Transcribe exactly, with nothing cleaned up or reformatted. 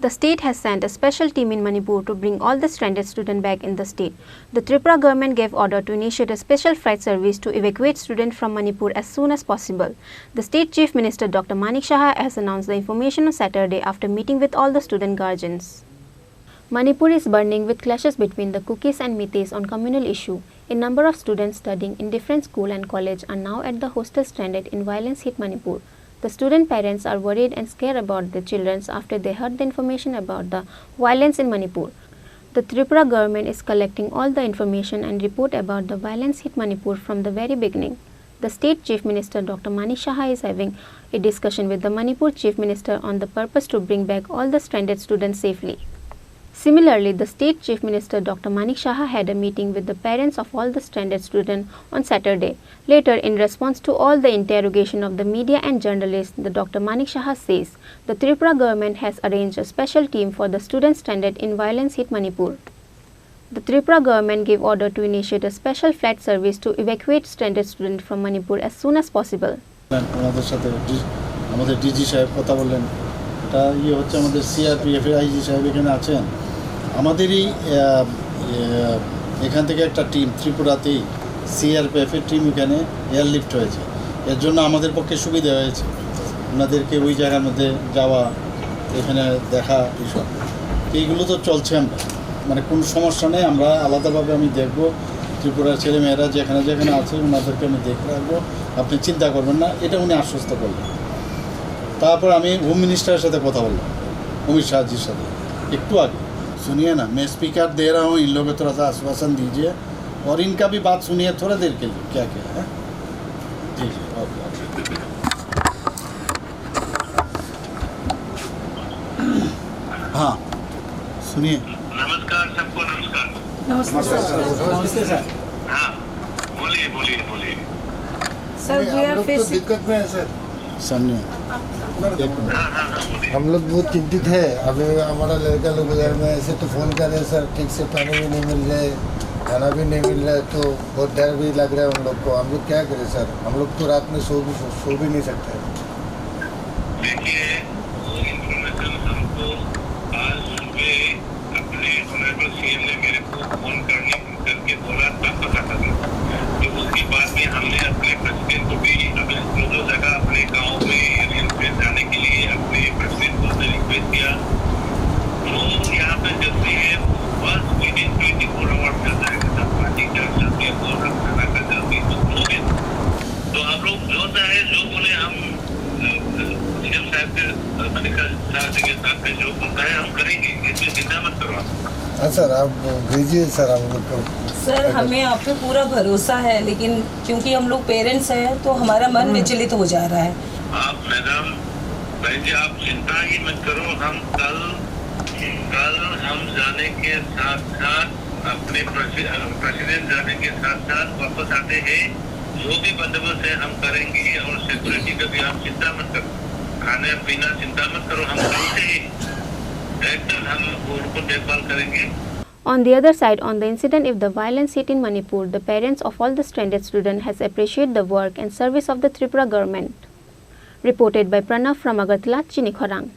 The state has sent a special team in Manipur to bring all the stranded students back in the state. The Tripura government gave order to initiate a special flight service to evacuate students from Manipur as soon as possible. The state chief minister Doctor Manik Saha has announced the information on Saturday after meeting with all the student guardians. Manipur is burning with clashes between the Kukis and Meiteis on communal issue. A number of students studying in different school and college are now at the hostel stranded in violence hit Manipur. The student parents are worried and scared about their children after they heard the information about the violence in Manipur. The Tripura government is collecting all the information and report about the violence hit Manipur from the very beginning. The state chief minister Doctor Manik Saha is having a discussion with the Manipur chief minister on the purpose to bring back all the stranded students safely. Similarly, the state chief minister Doctor Manik Saha had a meeting with the parents of all the stranded students on Saturday. Later, in response to all the interrogation of the media and journalists, the Doctor Manik Saha says the Tripura government has arranged a special team for the students stranded in violence hit Manipur. The Tripura government gave order to initiate a special flight service to evacuate stranded students from Manipur as soon as possible. আমাদের সাথে ডি-, আমাদের ডিজি সাহেব কথা বললেন। এটা ইয়ে হচ্ছে, আমাদের সিআরপিএফ এর আইজি সাহেব এখানে আছেন। আমাদেরই, আহ, ইয়ে, এখান থেকে একটা টিম ত্রিপুরাতেই সিআরপিএফ এর টিম এখানে এয়ারলিফট হয়েছে। এর জন্য আমাদের পক্ষে সুবিধা হয়েছে, ওনাদেরকে ওই জায়গার মধ্যে যাওয়া, এখানে দেখা, এইসব। এইগুলো তো চলছে। আমরা, মানে, কোনো সমস্যা নেই। আমরা আলাদাভাবে আমি দেখব, ত্রিপুরার ছেলেমেয়েরা যেখানে যেখানে আছে, ওনাদেরকে আমি দেখে রাখবো। আপনি চিন্তা করবেন না, এটা উনি আশ্বস্ত করলেন। তারপর আমি হোম মিনিস্টারের সাথে কথা বললাম, অমিত শাহজির সাথে একটু আগে। सुनिए ना, मैं स्पीकर दे रहा हूँ, इन लोगों को थोड़ा सा आश्वासन दीजिए और इनका भी बात सुनिए थोड़ा देर के लिए, क्या क्या है। जी, जी, ओके, ओके। हाँ, सुनिए। नमस्कार, सबको नमस्कार। नमस्ते सर। नमस्ते सर। हाँ, बोलिए, बोलिए, बोलिए। सर, नहीं, we हम are लोग तो facing दिक्कत में है सर। सामने। हाँ, हाँ, हाँ, बोलिए। हम लोग बहुत चिंतित है। अभी हमारा लड़का लोग बाजार में ऐसे तो फोन कर रहे हैं सर, ठीक से पानी भी नहीं मिल रहा है, खाना भी नहीं मिल रहा है, तो बहुत डर भी लग रहा है उन लोग को। हम लोग क्या करें सर? हम लोग तो रात में सो भी, सो, सो भी नहीं सकते। देखिए, वो इन्फॉर्मेशन हमको आज सुबह अपने ऑनरेबल सीएम ने मेरे को फोन करने, करके बोला, तब पता चला। तो उसके बाद में हमने अपने प्रेसिडेंट को भी, अभी जो जो जगह अपने गांव में, एरिया में जाने के लिए अपने प्रेसिडेंट को हमने रिक्वेस्ट किया। जो यहाँ पे जब भी है, बस within twenty four hours मिल जाएगा, सब पानी का जल्दी और खाना का जल्दी, तो वो भी। तो आप लोग जो चाहे, जो बोले, हम सीएम साहब के, मणिकर साहब जी के साथ में जो होता है, हम करेंगे, इसमें चिंता मत करो आप। हाँ सर, आप भेजिए सर हम लोग को। सर, हमें आप पे पूरा भरोसा है, लेकिन क्योंकि हम लोग पेरेंट्स हैं, तो हमारा मन विचलित हो जा रहा है। आप मैडम, बहन जी, आप चिंता ही मत करो, हम कल, कल हम जाने के साथ साथ अपने प्रेसि-, प्रेसिडेंट जाने के साथ साथ वापस आते हैं, जो भी बंदोबस्त है हम करेंगे, और सिक्योरिटी का भी आप चिंता मत करो, खाने पीना चिंता मत करो, हम कल से ही एकदम हम उनको देखभाल करेंगे। On the other side, on the incident if the violence hit in Manipur, the parents of all the stranded students has appreciated the work and service of the Tripura government. Reported by Pranav from Agartala, Chinikhorang.